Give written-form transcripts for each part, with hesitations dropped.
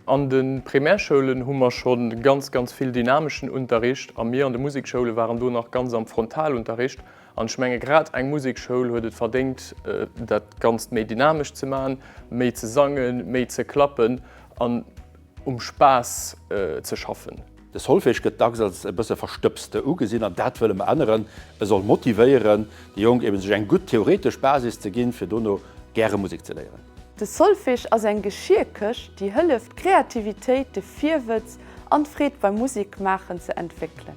An de Primärschoulen hu mer scho ganz, ganz vill dynameschen Unterricht a mir an de Musekschoule waren do nach ganz am Frontalunterricht. An ech menge grad eng Musekschoul huet et verdéngt, dat Ganzt méi dynamesch ze maachen, méi ze sangen, méi ze klappen an um Spaass ze schaffen. De Solfège gëtt dacks als e bësse verstëbst ugesinn an dat wëlle mer änneren. E soll motivéieren, déi Jonk eben sech eng gutt theoretesch Basis ze ginn, fir dono gäre Musek ze léieren. De Solfège ass eng Geschierkëscht, déi hëlleft, d'Kreativitéit, de Virwëtz an d'Freed beim Musekmaachen ze entwéckelen.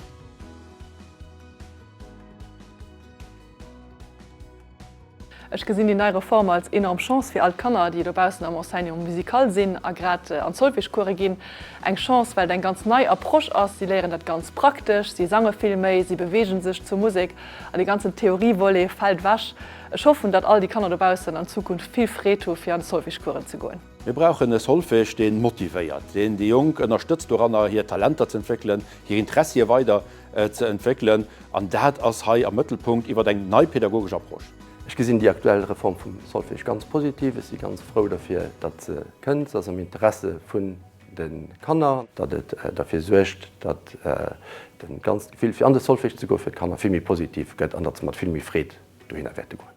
Ech gesinn déi nei Reform als enorm Chance fir all d'Kanner, déi dobaussen am Enseignement musical sinn a grad an d'Solfège-Course ginn. Eng Chance, well et eng ganz nei Approche ass. Si léieren dat ganz praktesch, si sange vill méi, si beweege sech zur Musek an dee ganzen Theorie-Volet fält ewech. Ech hoffen, datt all déi Kanner dobaussen an Zukunft vill Freed hu fir an d'Solfège-Coursen ze goen. Mir brauchen e Solfège, dee motivéiert, deen déi Jonk ënnerstëtzt doranner, hir Talenter z'entwéckelen, hir Interessie weider ze entwéckelen, an dat ass hei am Mëttelpunkt iwwer eng nei pädagogesch Approche. Ech gesinn déi aktuell Reform vum Solfège ganz positiv. Ech si ganz frou derfir, datt se kënnt. Se ass am Interesse vun de Kanner. Datt et derfir suergt, datt de ganzt Gefill fir an de Solfège ze goe fir d'Kanner vill méi positiv gëtt an datt se mat vill méi Freed dohinner wäerte goen.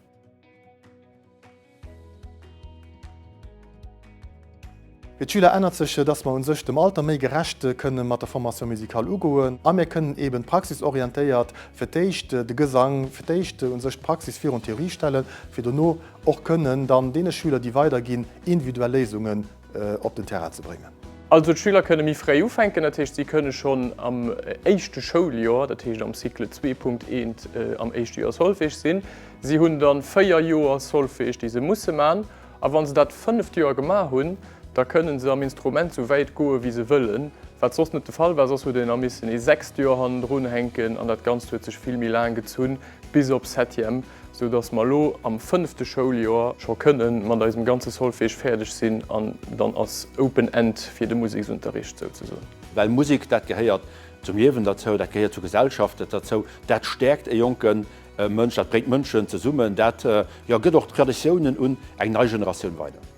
Fir d'Schüler ännert sech, dass mer u sech dem Alter méi gerecht kënne mat der Formation musicale ugoen a mir kënnen eben praxisorientéiert fir d'éischt de Gesang, fir d'éischt u sech d'Praxis virun d'Theorie stellen, fir dono och kënnen dann deene Schüler, déi weiderginn, individuell Léisungen op den Terrain ze bréngen. Also d'Schüler kënne méi fréi ufänken, dat heescht si kënne schonn am éischte Schouljoer, dat heescht am Cycle 2.1 am éischte Joer Solfège sinn. Si hunn dann 4 Joer Solfège, déi se musse man, a wa se dat fënneft Joer gemaach hunn, da kënnen se am Instrument sou wäit goe wéi se wëllen, wat soss net de Fall war. Soss huet een da missen ee sechst Joer hannendrun hänken an dat Ganzt huet sech vill méi laang gezunn, bis op Septième, sou dass mer elo am fënnefte Schouljoer scho kënnen mat eisem ganze Solfège fäerdeg sinn an dann ass Open End fir de Museksunterricht souzesoen. Well Musek, dat gehéiert zum Liewen derzou, dat gehéiert zur Gesellschaft derzou, dat stäerkt e jonke Mënsch, dat bréngt Mënschen zesummen, dat, jo, gëtt och d'Traditiounen un eng nei Generatioun weider.